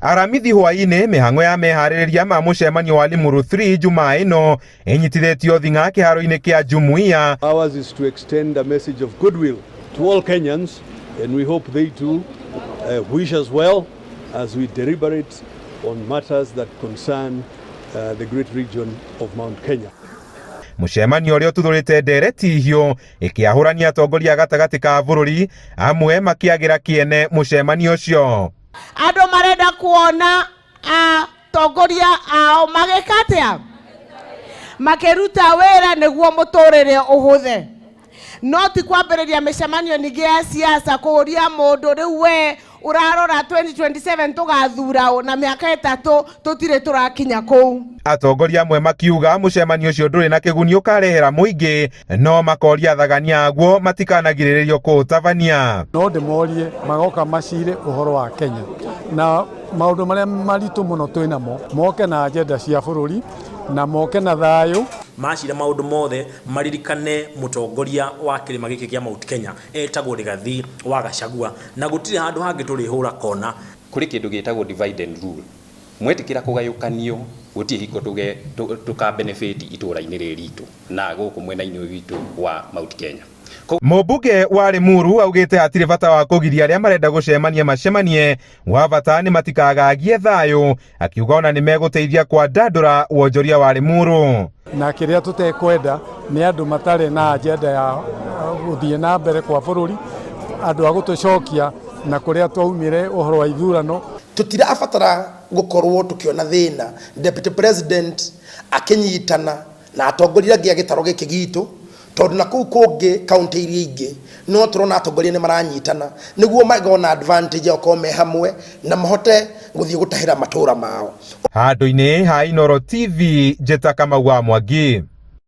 Aramithi hwaĩ-inĩ mĩhang'o ya meharĩrĩria ma mũcemanio wa Limuru 3 Jumaa ĩno ĩnyitithĩtio thing'a kĩharo-inĩ kĩa Jumuiya. Ours is to extend a message of goodwill to all Kenyans and we hope they too wish us well as we deliberate on matters that concern the great region of Mount Kenya. Mũcemanio ũrĩa ũtuthũrĩte ndereti hiũ ĩkĩahũrania atongoria gatagatĩ ka bũrũri amwe makĩagĩra kĩene mũcemanio ũcio. Andũ marenda kuona atongoria ao magĩka atĩa, makĩruta wĩra nĩguo mũtũrĩre ũhũthe, no ti kwambĩrĩria mĩcemanio ningĩ ya siasa kũũria mũndũ rĩu we ũrarora 2027 tũgathura ũ na mĩaka 3 tũtirĩ tũrakinya kũu. Atongoria amwe makiuga mũcemanio ũcio ndũrĩ na kĩguni ũkarehera mũingĩ, no makoria athagania aguo matikanagirĩrĩrio kũũtabania. No ndĩmorie magoka macire ũhoro wa Kenya na maũndũ marĩa maritũ mũno twĩnamo, moke na agenda cia bũrũri na moke na thayũ. Macira maũndũ mothe maririkane mũtongoria wa kĩrĩma gĩkĩ kĩa Mount Kenya etagwo Rigathi wa Gachagua, na gũtirĩ handũ hangĩ tũrĩhũra kona. Kũrĩ kĩndũ gĩtagwo divide and rule. Mwetĩkĩra kũgayũkanio gũtirĩ hingo tũka benefit itũũra-inĩ rĩrĩ ritũ na gũkũ mwena-inĩ ũyũ witũ wa Mount Kenya. Mũmbunge wa Limuru augĩte hatirĩ bata wa kũgiria arĩa marenda gũcemania macemanie, wa bata nĩ matikagagie thayũ, akiuga ona nĩ megũteithia kwandandũra wonjoria wa Limuru. Na kĩrĩa tũtekwenda nĩ andũ matarĩ na agenda ya gũthiĩ na mbere kwa bũrũri, andũ a gũtũcokia na kũrĩa twaumire ũhoro wa ithurano. Tũtirabatara gũkorwo tũkĩona thĩna Deputy President akĩnyitana na atongoria angĩ a gĩtaro gĩkĩ gitũ, tondũ na kũu kũngĩ kaunti iria ingĩ no tũrona atongoria nĩ maranyitana nĩguo magona advantage ya gũkorwo me hamwe na mahote gũthiĩ gũtahĩra matũra mao. Handũ-inĩ ha Inooro TV, njĩta Kamau wa Mwangi.